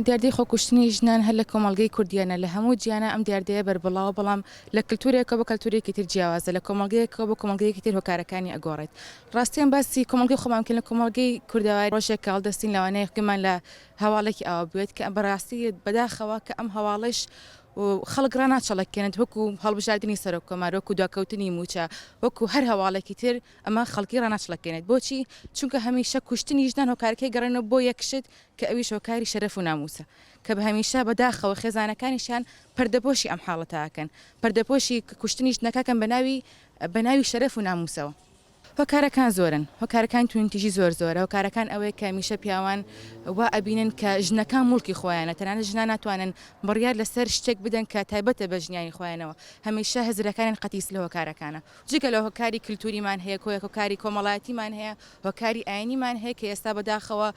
دیاردەی خۆکوشتنی ژنان هەر لە کۆمەڵگەی کوردییە نە لە هەموو جیهانا ئەم دیاردەیە بەربڵاوە بەڵام لە کلتورێکەوە بۆ کەلتورێکی تر جیاوازە لە کۆمەڵگەیەکەوە بۆ کۆمەڵگەیەکی تر هۆکارەکانی ئەگۆڕێت ڕاستیان باسی کۆمەڵگەی خۆمان بکەین لە کۆمەڵگەی کوردەواری ڕۆژێک کە هەڵدەستین لەوانەیە گوێمان لە هەواڵێکی ئاوا بوێت کە بەڕاستی بەداخەوە کە ئەم هەواڵەش خەڵک ڕاناچەڵەکێنێت وەکو هەڵبژاردنی سەرۆک کۆمار وەکو دواکەوتنی مووچە وەکو هەر هەواڵێکی تر ئەمە خەڵکی ڕاناچڵەکێنێت بۆچی چونکە هەمیشە کوشتنی ژنان هۆکارەکەی گەڕێنەوە بۆ یەک شت کە ئەویش هۆکاری شەرەف و ناموسە کە بە هەمیشە بەداخەوە خێزانەکانیشیان پەردەپۆشی ئەم حاڵەتە ئەکەن پەردەپۆشی کوشتنی ژنەکەکەن بە ناوی بە ناوی شەرەف و ناموسەوە. هۆکارەکان زۆرن هۆکارەکان توندتیژی زۆر زۆرە هۆکارەکان ئەوەیە کە هەمیشە پیاوان وا ئەبینن کە ژنەکان موڵکی خۆیانە تەنانەت ژنان ناتوانن بڕیار لەسەر شتێک بدەن کە تایبەتە بە ژنیانی خۆیانەوە هەمیشە هزرەکانیان قەتیس لە هۆکارەکانە جگە لە هۆکاری کلتوریمان هەیە هۆکاری کۆمەڵایەتیمان هەیە هۆکاری ئاینیمان هەیە کە ئێستا بەداخەوە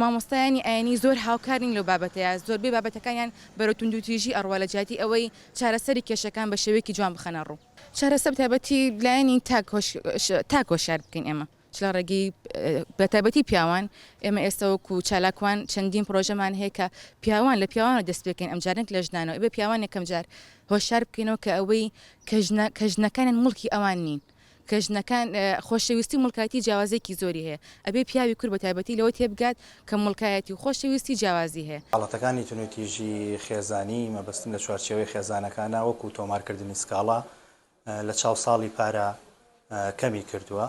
مامۆستایانی ئاینی زۆر هاوکار نین لەو بابەتەیا زۆربەی بابەتەکانیان بەرەو توندوتیژی ئەڕوا لە جیاتی ئەوەی چارەسەری کێشەکان بە شێوەیەکی جوان بخەنە ڕوو. چارەسەر بەتایبەتی لایەنی تاک تاک هۆشیار بکەین ئێمە چ لە ڕێگەی بەتایبەتی پیاوان ئێمە ئێستا وەکو چالاکوان چەندین پرۆژەمان هەیە کە پیاوان لە پیاوانەوە دەست پێکەین ئەمجار نەک لە ژنانەوە ئەبێ پیاوان یەکەم جار هۆشیار بکەینەوە کە ئەوەی کە ژنە کە ژنەکانیان موڵکی ئەوان نین کە ژنەکان خۆشەویستی و موڵکایەتی جیاوازیەکی زۆری هەیە ئەبێ پیاوی کورد بەتایبەتی لەوە تێبگات کە موڵکایەتی و خۆشەویستی جیاوازی هەیە. حاڵەتەکانی توندوتیژی خێزانی، مەبەستم لە چوارچێوەی خێزانەکانە، وەکو تۆمارکردنی سکاڵا لە چاو ساڵی پارا کەمی کردووە،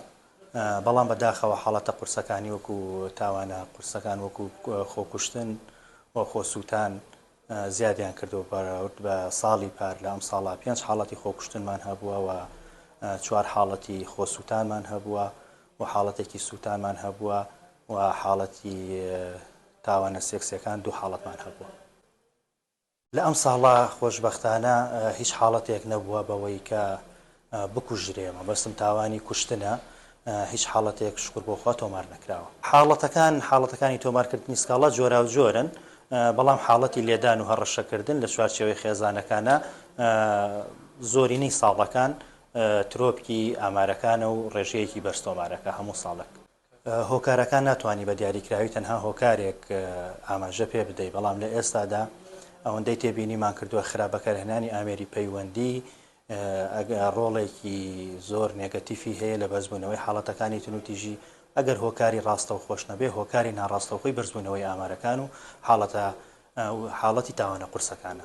بەڵام بە داخەوە حاڵەتە قورسەکانی وەکو تاوانە قورسەکان وەکو خۆکوشتن و خۆسووتان زیادیان کردووە بەراورد بە ساڵی پار، لە ئەمساڵا پێنج حاڵەتی خۆکوشتنمان هەبووە و چوار حاڵەتی خۆسووتانمان هەبووە و حاڵەتێکی سووتانمان هەبووە و حاڵەتی تاوانە سێکسیەکان دوو حاڵەتمان هەبووە. لە ئەمساڵا خۆشبەختانە هیچ حاڵەتێک نەبووە بەوەی کە بکوژرێ، مەبەستم تاوانی کوشتنە، هیچ حاڵەتێک شوکر بۆ خوا تۆمار نەکراوە. حاڵەتەکان، حاڵەتەکانی تۆمارکردنی سکاڵا جۆراوجۆرن، بەڵام حاڵەتی لێدان و هەڕەشەکردن لە چوارچێوەی خێزانەکانا زۆرینەی ساڵەکان ترۆپکی ئامارەکانە و ڕێژەیەکی بەرز تۆمارەکە هەموو ساڵێک. هۆکارەکان ناتوانی بە دیاریکراوی تەنها هۆکارێک ئاماژە پێ بدەی، بەڵام لە ئێستادا ئەوەندەی تێبینیمان کردووە خراپ بەکارهێنانی ئامێری پەیوەندی ڕۆڵێکی زۆر نێگەتیفی هەیە لە بەرزبوونەوەی حاڵەتەکانی توندوتیژی، ئەگەر هۆکاری ڕاستەوخۆش نەبێ هۆکاری ناڕاستەوخۆی بەرزبوونەوەی ئامارەکان و حاڵەتە حاڵەتی تاوانە قورسەکانە.